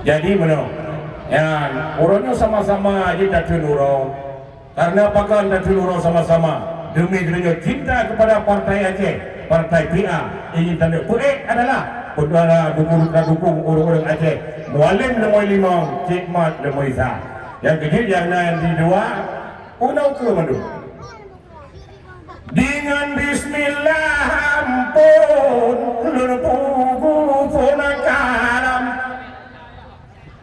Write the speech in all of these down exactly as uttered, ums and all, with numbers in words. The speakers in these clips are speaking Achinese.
Jadi meunoe, nyan uroe nyoe sama-sama jih tateun uroe. Karena pakon tateun uroe sama-sama? Demi geutanyoe cinta kepada Partai Aceh, Partai P A, ingin taneuk peuék adalah peudara dukung, dukung ureuëng-ureuëng Aceh. Mualem leumoi limong, Cik Mat leumoi sa. Nyang keujeuet nyang na di dua, unoe keu mandum. Dengan bismillah ampun lôn pugu pun karam.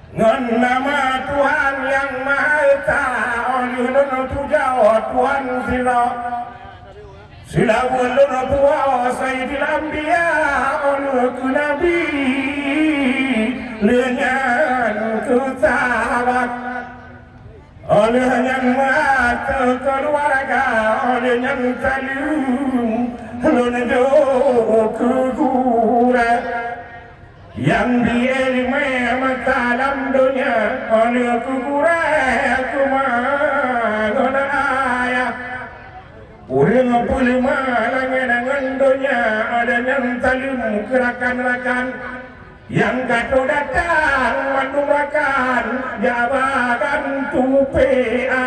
Ngon nama Tuhan Yang Maha Esa, lôn puja Tuhan sidroe. Seulaweuet lôn puja Saidil Anbiya, lôn keu Nabi, lheueh nyan keu sahabat. Óh lheueh nyan meuateueh keuluwarga, óh lheueh nyan saleuem lôn jok keu gurée. Nyang di iéleumé masa lam donya, óh lheueh keu gurée teuma ngon ayah. Ureuëng peuleumah langét ngon donya, óh lheueh nyan saleuem keu rakan-rakan. Nyang ka trok datang mandum rakan, jak ba gantueng P A.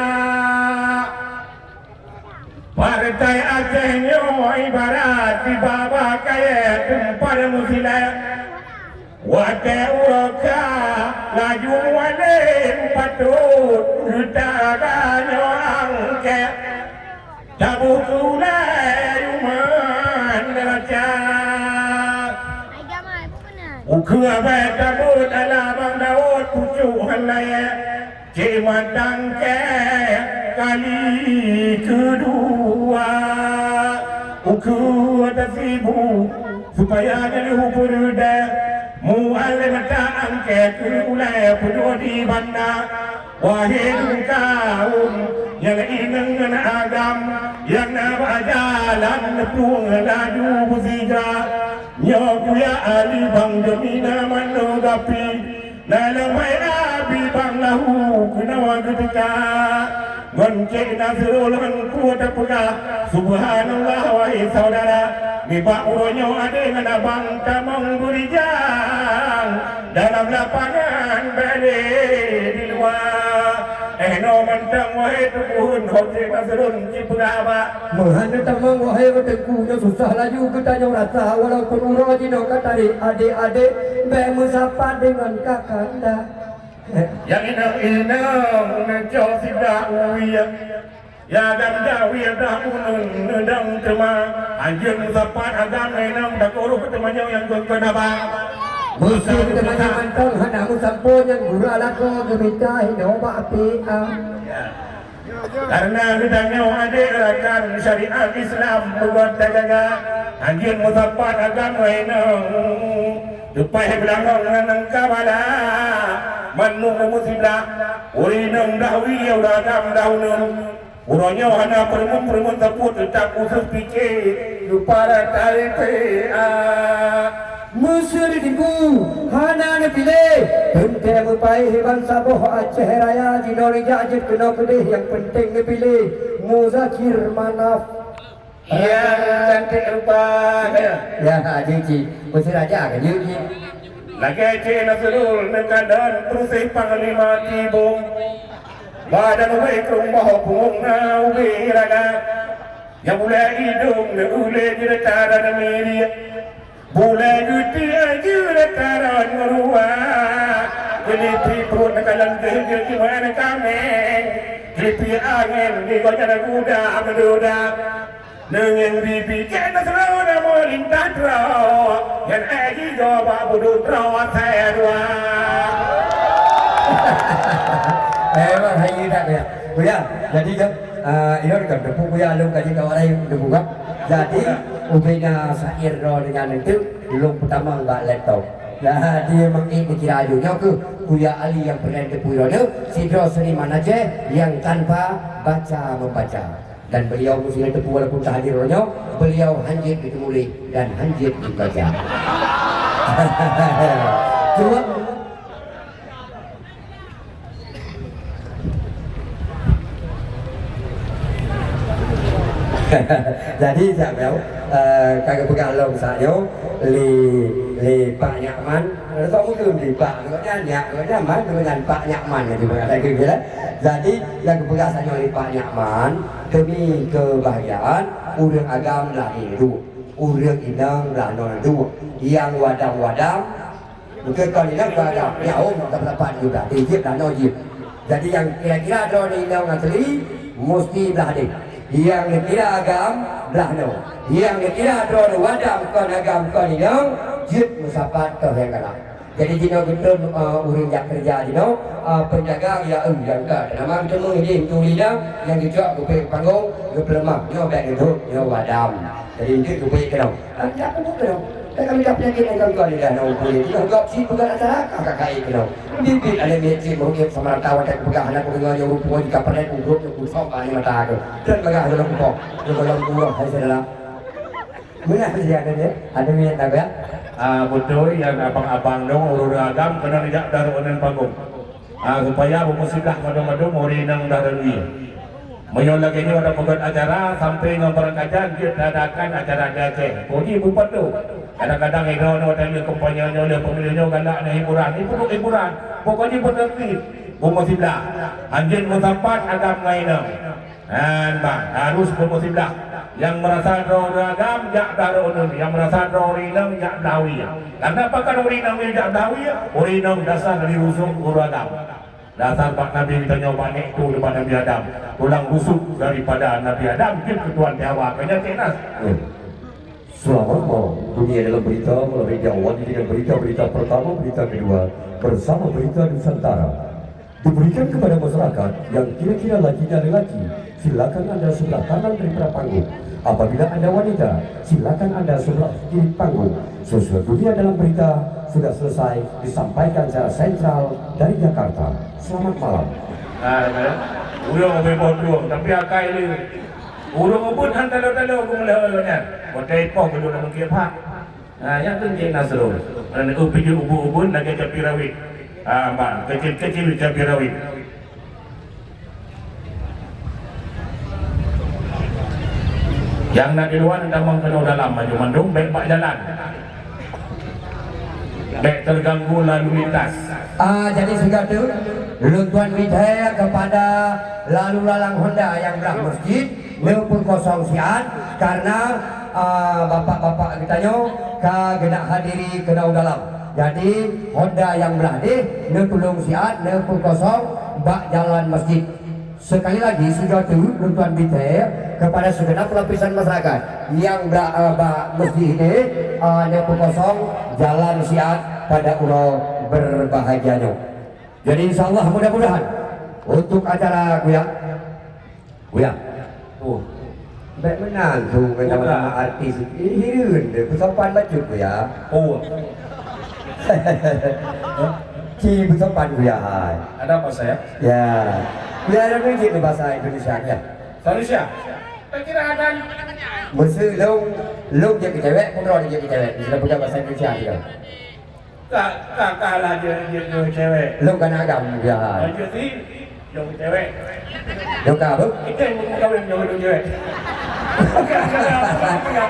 Partai Aceh nyoe ibarat di babah kayée teumpat meusilée. Watée uroe ka laju mualem, patot geutanyoe angkée. Taboh keu ulée rumoh neraca. Ukeue abée tabeuet ala Bang Daud pucuk hana yée, cek matang kée kali keudua. Ukeue tasibu supaya jeuet peureudah, mualem ta angkée keu ulée peuduek di banda. Wahé kaum nyang inong ngon agam, nyang na bak jalan neuplueng laju beusija. Nyoe Buya Ali Bang Jemina manoe gapi, na leumoe Abi Bang Lahu keunoe geuteuka. Ngon Cek Nasrul ngon Ku tapeugah, subhanallah, wahé saudara, nibak uroe nyoe adé ngon abang tamong beurijang. Dalam lapangan bèk lé di luwa. Eh, noe mantong wahé tubuhon, ho Cek Nasrul jipeugah bak. Meuhan tamong wahé Teungku, nyoe susah laju geutanyoe rasa, walaupun uroe jinoe ka tarek, adék-adék bèk meusapat deungon kakanda. Eh. Nyang inong-inong neucok siblah uwie. Ya agam jawi dah unun neudong teuma, anjeun meusapat agam inong takurôh teumanyong nyang kon-kon haba. Musuh teumanyong mantong hana meusampoe nyang gura lakoe geumita hinoe bak P A. Ya. Karena geutanyoe adék rakan syariat Islam beugöt tajaga, anjeun meusapat agam inong. Teupah beulangong ngon angka bala, mandum musibah, ureueng inong dahwi, ureueng agam dahunun. Uroe nyoe hana peureumeun-peureumeun sapeue, teutap useuh pike keupada tareutée, a. Meuseu di Teungku hana neupiléh, teuntée meupaih bansaboh Aceh Raya jinoe rijak jeuet keunoe keudeh, nyang peunteng neupiléh Muzakir Manaf. Nyang cantik rupanya. Ya, jeuet cit. Meuseu raja ka jeuet cit. Lagée Cek Nasrul neukalon peuruséh panglima Tibong. Badan ubé krueng boh punggong na ubé raga. Nyang bulée idong na ulée jeureuta dan miri. Bulée geuti jeuet taron meurua. Keulipi pruet neukalon geuh-geuh jiman kaméng. Keulipi angén di gobnyan guda meududa. Neungieng bibi Cek Nasrul na meulintah droe, nyan éh jigoe bak buduk droe asée dua. Memang hayeue that, Buya. Buya, jadi nyoe, eh, inong kon teupeu Buya lôn kaji ka warai teupeu kan. Jadi, ubena syair droe nyan enteuk lôn peutamong bak laptop. Jadi, memang ék dikira aju nyoe keuh Buya Ali nyang peureulée teupeu droe nyoe, sidroe seuniman Aceh nyang tanpa baca membaca. Dan beliau meusidang teupeu walaupun ka hadir uroe nyoe, beliau hanjeuet geuteumuléh dan hanjeuet geubaca. Cuba. Jadi, siap, eh, ka geupeugah lom saat nyoe lé, lé Pak Nyaman. Reusok meukeum di Pak Nyak, Nyak Man, Nyak Man, Pak Nyak Man, jadi peugah lagèe nyan. Jadi, nyang geupeugah tanyoe lé Pak Nyak Man, demi keubahgiaan ureueng agam blah nyoe duek, ureueng inong blah nyoe duek, nyang wadam-wadam, mungken kon inong blah agam, nyang hom dapat juga, jeuet blah nyoe jeuet. Jadi, nyang kira-kira droeneuh inong asli, musti blah deh. Nyang neukira agam, blah nyoe. Nyang neukira droeneuh wadam kon agam kon inong, jeuet meusapat toh nyang galak. Jadi jinoe geutrön, eh, ureueng jak keureuja jinoe, eh, peunjaga ya, eh, nyang ka. Nama geuteumé idéh turi nyang, nyang geucok geupeuék panggong, geupeuleumah. Nyoe bèk geudhôt, nyoe wadam. Jadi jeuet geupeuék keunoe. Ah, jak peubuet keunoe. Kan kami dah penyakit nyang kon-kon lidah na umpul. Jinoe gob cit peugah acara, ka, ka, ka ék keunoe. Bit-bit aneuk miet cit meureukéb sama rata watèe kupeugah hana kudeungoe nyoe rupa jika peureulèe kugrôp nyoe kusok bak aneuk mata keuh. Trön bagah golom kupoh. Nyoe golom kuroh hai syedara. Meunah siat nyoe, aneuk miet na, ya? Ah, beutôi nyang abang-abang dong ureueng agam keuneuk jak daru uneun panggong. Ah, supaya beumeusidah mandum-mandum ureueng inong daru ie. Meunyoe lagèe nyoe ada peugöt acara sampai ngon barangkajan jeuet tadakan acara di Aceh. Puji beupat tu. Kadang-kadang droeneuh watèe lheueh kampanye nyoe lheueh pemilu nyoe galak na hiburan. Ibu hiburan. Pokoknya beuteuntèe. Beumeusidah. Hanjeuet meusapat agam ngon inong. Nyan, bang, harus beumeusidah. Nyang meurasa droe ureueng agam, jak blah droe uneun. Nyang meurasa droe ureueng inong, jak blah wie. Karena pakon ureueng inong jak blah wie, ureueng inong dasar dari rusuk ureueng agam. Dasar bak Nabi geutanyoe bak nèk tu daripada Nabi Adam. Tulang rusuk daripada Nabi Adam, jeuet keu Tuhan di Hawa. Keu nyan cit na. Selamat malam. Dunia dalam berita, melalui jangkauan dengan berita-berita pertama, berita kedua, bersama Berita Nusantara. Diberikan kepada masyarakat yang kira-kira lakinya lelaki, silakan anda sebelah kanan daripada panggung. Apabila anda wanita, silakan anda sebelah kiri panggung. Sesungguhnya dalam berita sudah selesai disampaikan secara sentral dari Jakarta. Selamat malam. Ha, ya. Ureueng ubé boh tueng, tapi akai lé. Ureueng ubit han talo-talo geumeuleuhe nyan. Watèe ipoh geuleuh lam keu pha. Ha, nyang teunjeuet na seurô. Ngon ubit ubit-ubit lagèe capi rawit. Ha, ban, kecil-kecil capi rawit. Nyang na di luwa tamong keunoe dalam, maju mandum bèk bak jalan. Bèk terganggu lalu lintas. Ah, jadi sigoe teuk, lôn tuan mita kepada lalu lalang Honda nyang blah masjid, neupeukosong siat, karena, ah, bapak-bapak geutanyoe ka geunak hadiri keunoe dalam. Jadi, Honda nyang blah deh, neutulông siat, neupeukosong bak jalan masjid. Sekali lagi, sigoe teuk lôn tuan mita kepada segenap lapisan masyarakat nyang bra-, eh, bak masjid ini, eh, nyang peukosong jalan siat pada uroe berbahagia nyoe. Jadi, insya Allah, mudah-mudahan untuk acara Kuya, Kuya. Oh. Bèk meunan tu, kata artis. Ini hireuen deh, peusopan bacut, Kuya. Oh. Ci peusopan, Kuya, hai. Ada apa, saya? Ya. Kuya, ada mungkin di bahasa Indonesia, ya? Indonesia? Saya kira ada. Mesti long, long jadi cewek, pun orang jadi cewek. Bisa pegang bahasa Indonesia, gitu. Ka, ka, kalah dia, dia, dia cewek. Lôn ka na agam, ya. Lanjut si, dia cewek. Lôn ka apa? Kita yang mau kawin, dia, dia cewek.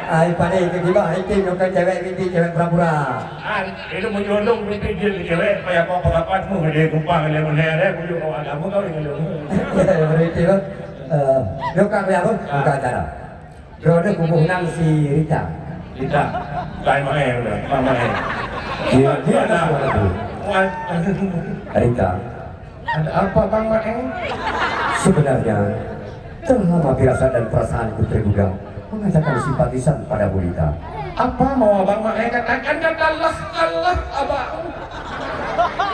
Ai, pandai ke gibah, itu lôn ka cewek, itu cewek pura-pura. Ah, itu menyolong, itu dia cewek, kayak kau pakai patmu, dia kumpang, dia melihat, dia pujuk awak agama kau yang lôn. Berarti, eh, lôn ka apa? Bukan cara. Droeneuh kuboh nan si Rita. Rita. Bukan Mael, bukan Mael. Dia, dia anak buah aku. Wan. Rita. Ada apa, Bang Mael? Sebenarnya, telah lama firasat dan perasaanku tergugah mengatakan simpatisan pada Bu Rita. Apa mau Abang Mael katakan? Katalah, kalah, Abang.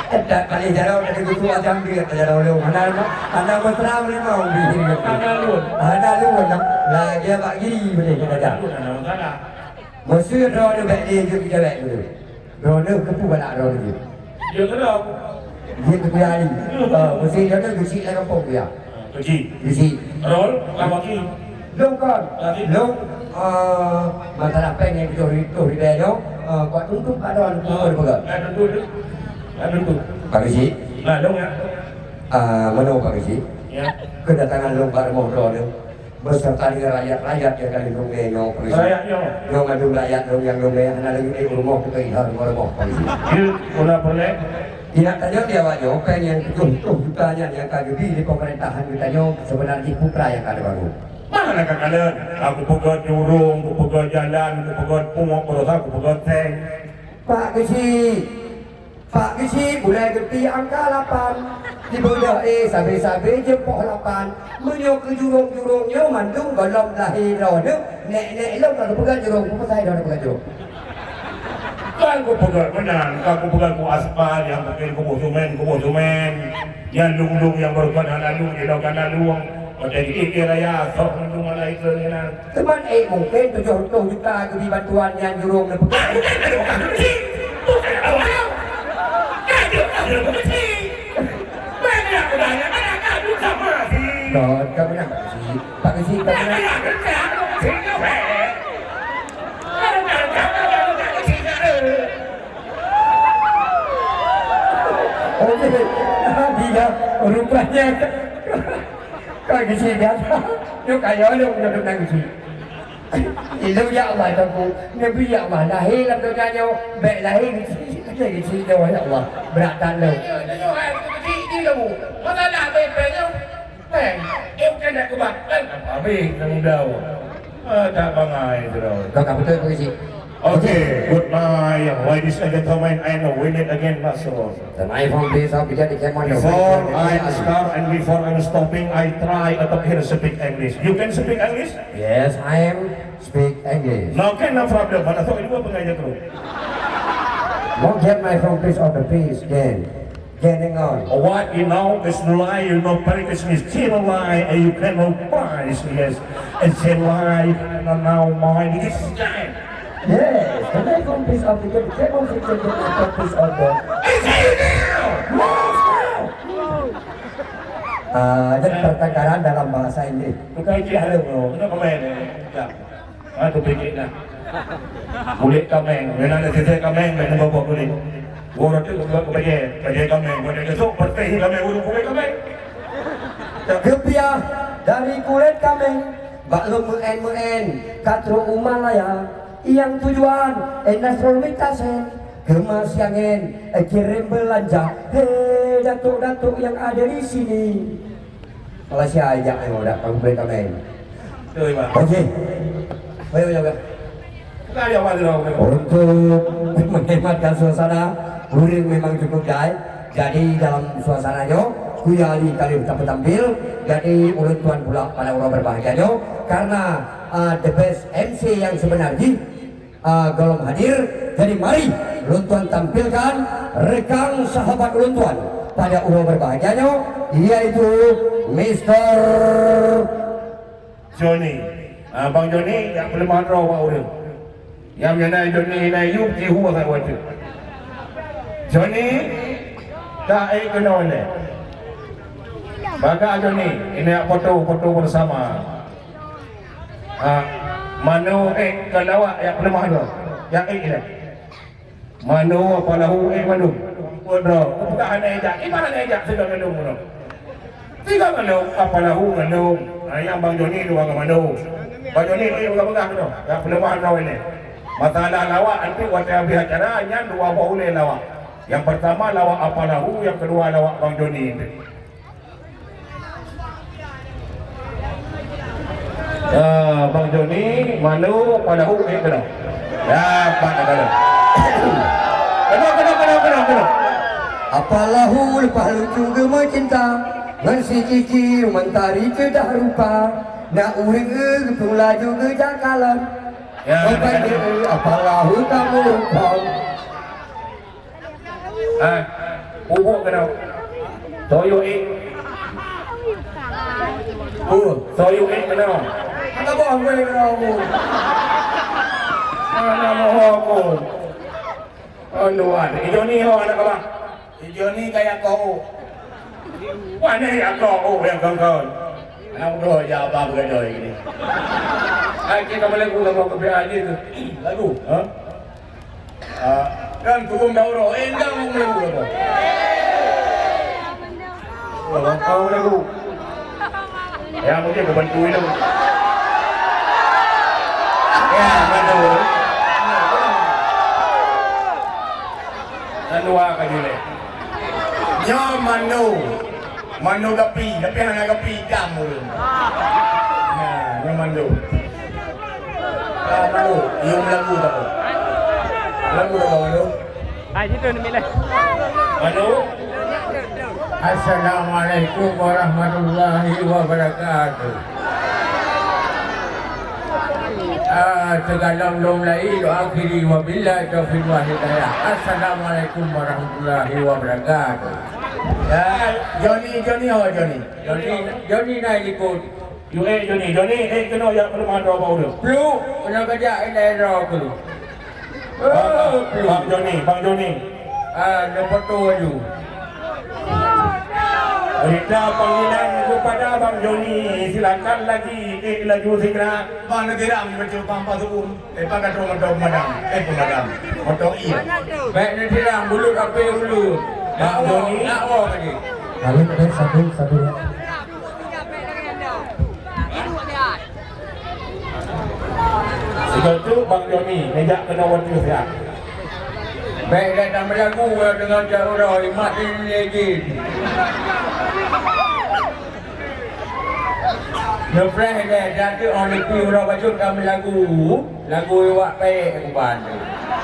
Dak kali jaroe dari guru agam dia, jaroe lôn. Hana, hana mesra meunyoe mau bihir. Hana lôn. Hana lôn, lagi abak giri boleh kita dah. Lôn hana masalah. Meuseu droeneuh bèk lé jeuet keu cewek dulu. Droeneuh keupeue balak droeneuh jeuet? Jeuet keu droe. Jeuet keu Kuya Ali. Ah, meuseu droeneuh geuchik lam gampông, Kuya. Keuchik. Geuchik. Rol, lawaki. Lôn kon. Lawaki. Lôn, ah, masalah péng nyang tujoh ri-, tujoh ribèe nyoe, ah, buat tuntut bak droeneuh, oh, peugah. Ka tuntut. Ka tuntut. Pak Geuchik. Nah, lôn ya. Ah, meunoe Pak Geuchik. Ya. Keudatangan lôn bak rumoh droeneuh. Beserta dengan rakyat-rakyat nyang ka lheueh lôn lé nyoe, polisi. Rakyat nyoe. Nyoe mandum rakyat lôn nyang lôn lé, hana lagèe ék rumoh teuka ilhar rumoh, polisi. Jeuet, mula peureulèe. Ingat tanyoe di awak nyoe, péng nyang tujoh reutôh juta nyan nyang ka geubi lé pemerintahan geutanyoe, seubeuna jih peue keuh nyang ka lheueh barô. Mana ka kalon? Aku peugöt jurông, aku peugöt jalan, aku peugöt pungo baroesa, aku peugöt seng. Pak Geuchik, Pak Geuchik, bulèe geuti angka lapan. Dibeudôh, eh, sabé-sabé jeuet poh lapan. Meunyoe keu jurông-jurông nyoe mandum gohlom lahé droeneuh, nèk-nèk lôn ka geupeugöt jurông, peue pasai droeneuh peugöt jurông? Kan kupeugöt meunan, ka kupeugöt ku aspal nyang mungken kuboh semen, kuboh semen. Nyan lueng-lueng nyang baroekon hana lueng, jinoe ka na lueng. Watèe di raya, sok mandum hana ikeu nyan. Teuma, eh, mungken tujoh reutôh juta geubi bantuan nyan jurông neupeugah. Bukan, bukan, bukan, bukan. Bukan, bukan, bukan. Banyak banyak anak adu sama sih. Don, kamu nak Pak Geuchik? Pak Geuchik, kamu nak? Banyak banyak anak adu sama. Okey, dia rupanya Ka geuchik biasa. Nyoe kaya lôn, nyoe dum na geuchik. Ilôn ya Allah, Teungku. Neubri ya Allah, lahé lam donya nyoe, bèk lahé geuchik, lahé geuchik nyoe, ya Allah. Brat that lôn. Nyoe, nyoe, hai, geuchik jih kamu. Masalah B P nyoe, péng. Eh, bukan nak keubah. Kan apa habéh, nak muda awak. Ah, tak bangai, bro. Kau tak betul, Pak Geuchik. Okay, good night, ladies and gentlemen, and we meet again, Masuk. The night from this, I'll be getting came on the Before I start and before I'm stopping, I try atau here speak English. You can speak English? Yes, I am speak English. No, can no problem. Mana tahu dua pengajar tu. Mau get my from piece of the piece, then. Then hang on. What you know is lie, you know, politics is still a lie, and you cannot price, yes. It's a lie, and now mine is time. Yes, the life of peace of the kingdom, the kingdom of the kingdom, the purpose of the. It's here now! Yes, now! Ah, jadi pertengkaran dalam bahasa Inggris. Bukan Inggris, halo, bro. Bukan komen, eh. Ya. Ha, tu pekek dah. Kulét kaméng, memang ada sisai kaméng, dan membawa kulét. Gua rasa gua buat bajai, bajai kaméng, gua ada esok, petai kaméng, gua buat kaméng. Geupiah dari kulét kaméng, bak lôn meu'en-meu'en, ka trok u Malaya, nyang tujuan, eh, Nasrul mita sen, keumah siang ngen, eh, kirém beulanja, he, datuk-datuk nyang ada di sini. Malaysia jak ayo dak kampung kami. Betul, Pak. Okey. Ayo, ayo, ayo. Bukan ayo, Pak, dulu. Untuk menghematkan suasana, ureueng memang cukup jai. Jadi dalam suasana nyoe, Kuya Ali ka lheueh tapeutambil. Jadi ulôn tuan pula pada uroe berbahagia nyoe karena, ah, the best M C yang sebenar jih ah, golom hadir. Jadi mari lôn tuan tampilkan rekan sahabat ulôn tuan pada uroe berbahagia nyoe, yaitu Mister Johnny. Ah, Bang Johnny, jak peuleumah droe bak ureueng. Nyang meunyoe na Johnny, na Ayub, jihu asai watèe. Johnny, ka ék keunoe lé. Bagah Johnny, ini foto, foto bersama. Ha, mano ék keu lawak jak peuleumah droe. Jak ék ilèe. Mano apa lahu ék mandum. Buet droe. Bukan hana ejak. Iman hana ejak sigoe mandum bunoe. Tiga mandum, apa lahu mandum. Ha, nyang Bang Joni dua ka mandum. Bang Joni ék peugah-peugah tu. Jak peuleumah droe ilèe. Masalah lawak, nanti watèe habéh acara, nyan dua boh ulèe lawak. Yang pertama lawak apa lahu, yang kedua lawak Bang Joni tu. Ya, Bang Joni, mano, apa lahu, ék keunoe. Ya, pat dah keunoe. Keunoe, keunoe, keunoe, keunoe, keunoe. Apa lahu leupah lucu geumeucinta, ngon si Cici mentari ceudah rupa, na ureueng eu geupeu laju geujak kalon. Ya, obat keunoe. Apa lahu kamoe rupa. Ah, ubuk keunoe. Soyok ék. Oh, soyok ék keunoe. Hana boh gue keunoe aku. Hana boh aku. Oh, luar. Ijo ni ho anak abah. Ijo ni kaya kau. Wah, ni ya kau, oh, yang kau-kau. Anak muda ya abah begadai gini. Ai, kita boleh gula kau ke B A J tu. Lagu, ha? Ah, kan turun daurah, eh, endang orang lagu apa? Orang kau lagu. Ya, mungkin ke bantu itu. Ah, Mando. Lalu ah, ka jilek. Nyoe Mando. Mando gapi, tapi hana gapi itam ureueng. Nah, nyoe Mando. Ah, Mando, yum lagu tak apa? Lagu tak apa, Mando? Hai, situ ni, Milan. Halo. Assalamualaikum warahmatullahi wabarakatuh. Ah, teugalom lom lai doa kiri wabillahi taufiq wal hidayah. Assalamualaikum warahmatullahi wabarakatuh. Ya, Joni, Joni, oh, Joni. Joni, Joni na ikut. Yue, Joni, Joni, eh, keunoe jak peurumahan droe bak ulôn. Pluek, keunoe kajak ilée droe keuh. Oh, Bang, pluek. Bang Joni, Bang Joni. Ah, neupoto laju. Perintah panggilan kepada Bang Joni, silakan lagi, eh, laju segera. Bang, neutirang bacut Bang Pasuun. Eh, pakai motor pemadam. Eh, pemadam. Motor iya. Baik, neutirang, bulut api ulu. Bang Joni. Nak, oh, nak, oh, tadi. Lalu, eh, satu, satu. Sigoe teuk Bang Joni, neujak keunoe watèe siat. Bèk lé tameulagu deungon jak uroe, mat lé jih. Neupreh lé, jak teuk 'oh lé pih uroe bacut tameulagu. Lagu Iwak Pèyek uban tu.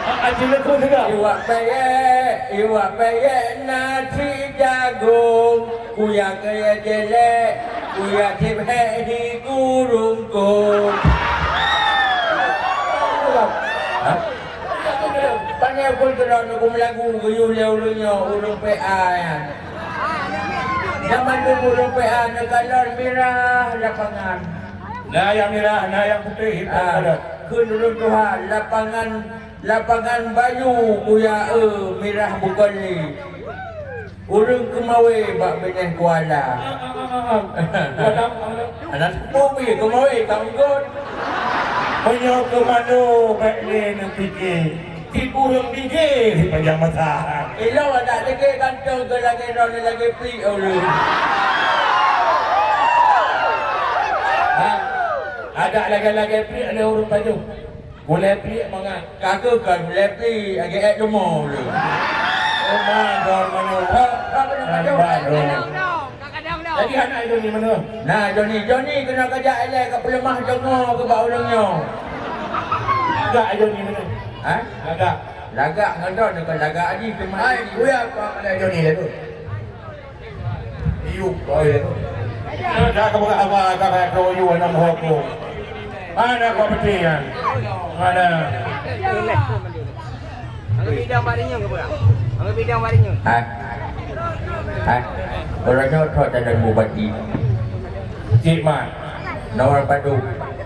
Ah, ah, cina tu juga. Iwak pèyek, iwak pèyek nasi jagong, kuya kaya jelek, kuya sibèk hi kurungkong. Hah? Pane pun keudroe neuku meulagu geuyue lé ureueng nyoe, ureueng P A nyan. Jameun dulu ureueng P A neukalon mirah lapangan. Na nyang mirah, na nyang putéh, hitam padat. Kheun ureueng tuha, lapangan, lapangan bayu kuya e mirah bukon lé. Ureueng keumawe bak binéh kuala. Anak sepuh pih keumawe ka unggot. Meunyoe keu mano bèk lé neupike. Tiep ureueng bigé sipanjang masa. Ilôn adak degé gantong keu lagèe droeneuh lagèe pliek ureueng. Ha? Adak lagèe-lagèe pliek lé ureueng tanyoe. Gulèe pliek mangat. Ka keuh kon gulèe pliek, lagèe èk leumo ureueng. Oh, mandor manoe. Ha, ha, keuneuk tanyoe. Mandor. Jadi hana Joni manoe. Nah, Joni, Joni keuneuk kajak ilèe ka peuleumah deungoe keu bak ureueng nyoe. Lagak Joni manoe. Ha? Lagak. Lagak ngon droeneuh kon lagak jih teuma. Hai, kuya, kuya, kuya Joni lé tu. Iyup, kuya tu. Dah ka buka apa, ka, ka, ka, iyup, anak muka aku. Mana kau peti, ya? Mana? Angkat bidang bak rinyueng ke, Bang? Angkat bidang bak rinyueng. Hai. Hai. Orang nyoe thot ada bupati. Cik Mat. Nomor satu.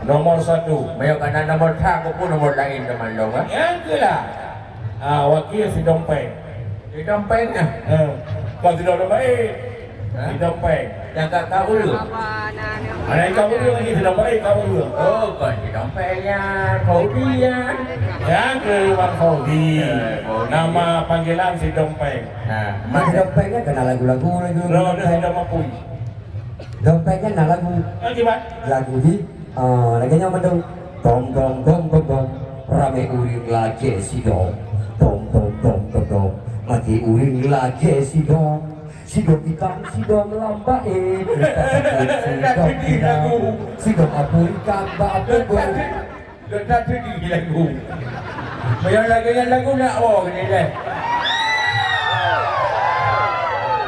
Nomor satu. Meunyoe kana nomor sa, aku pun nomor lain teman dong, eh? Nyang keulah. Ah, wakil si Dompeng. Si Dompeng, ah? Eh, kon si Dompeng. Ha? Si Dompeng. Nyang ka, ka ureueng. Ada yang ka ureueng lagi, si Dompeng, ka ureueng. Oh, kon si Dompeng nyan, Faudi nyan. Nyang keu Bang Faudi. Eh, Faudi. Nama panggilan si Dompeng. Ha, mak si Dompeng kan kena lagu-lagu, lagu Dompeng. Dompeng. Dompeng kan na lagu. Lagu di, ah, lagèe nyoe mantong. Dong, dong, dong, dong, dong. Ramé ureueng lagèe sidong. Dong, dong, dong, dong, dong. Maté ureueng lagèe sidong. Sidong itam, sidong lambat, eh. Sidong pinang. Sidong apui itam, bak apui. Gata teudi lagu. Meunyoe lagèe nyan lagu nak woe keunoe lé.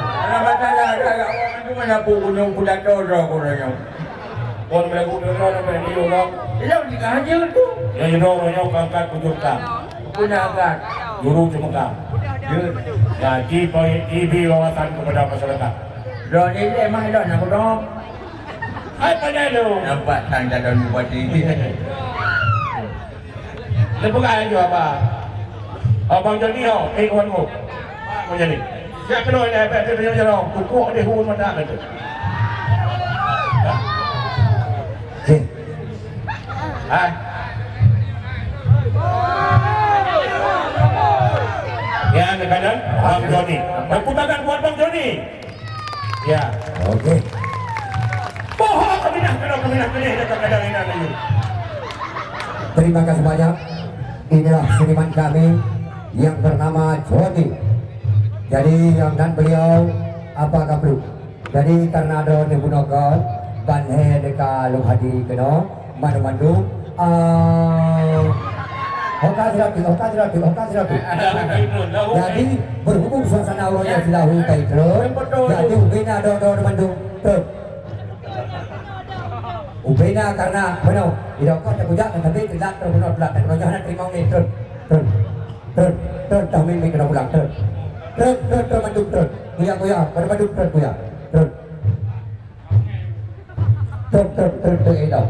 Hana masalah, agak woe tu mana bu gunong kuda toro ko nyoe. Kon lagu tu kan apa ni yo kan? Ilong di kahaja tu. Ya, you know, nyoe angkat bujur kang. Aku nak angkat. Juru cemekang. Ya, ji, ji bi wawasan kepada masyarakat. Dah ni lé mah dah nak kudong. Hai, pandai lôn. Nampak sang calon bupati. Lôn peugah laju, Abang. Abang Joni, oh, eh, Wan Mo. Abang Joni. Jak keudroe, eh, bèk teunyok jaroe. Tukok deh, hun mata keu tu. Okey. Hai. Ya, kadang-kadang Bang Joni. Tepuk tangan buat Bang Joni. Ya. Okey. Bohong, kami dah, kalau kami dah pilih, dah kadang-kadang ini lagi. Terima kasih banyak. Inilah seniman kami yang bernama Joni. Jadi, yang dan beliau apa kabru. Jadi, karena ada di Bunokon, ban he deka lung hadiri kena, mandum-mandum, ah, oka siratu, oka siratu, oka siratu. Jadi, berhubung suasana uronya silahu kai trön, jadi ubena ada-ada mandum trön. Ubena karena, mano, idok kau tak kujak, tapi telat trön, benar telat, tak kena jangan terima ni, trön, trön, trön, trön, dah mimpi kena pulang, trön, trön, trön, trön, mandum trön, kuya, kuya, pada mandum trön, kuya, trön, trön, trön, trön, trön, idok.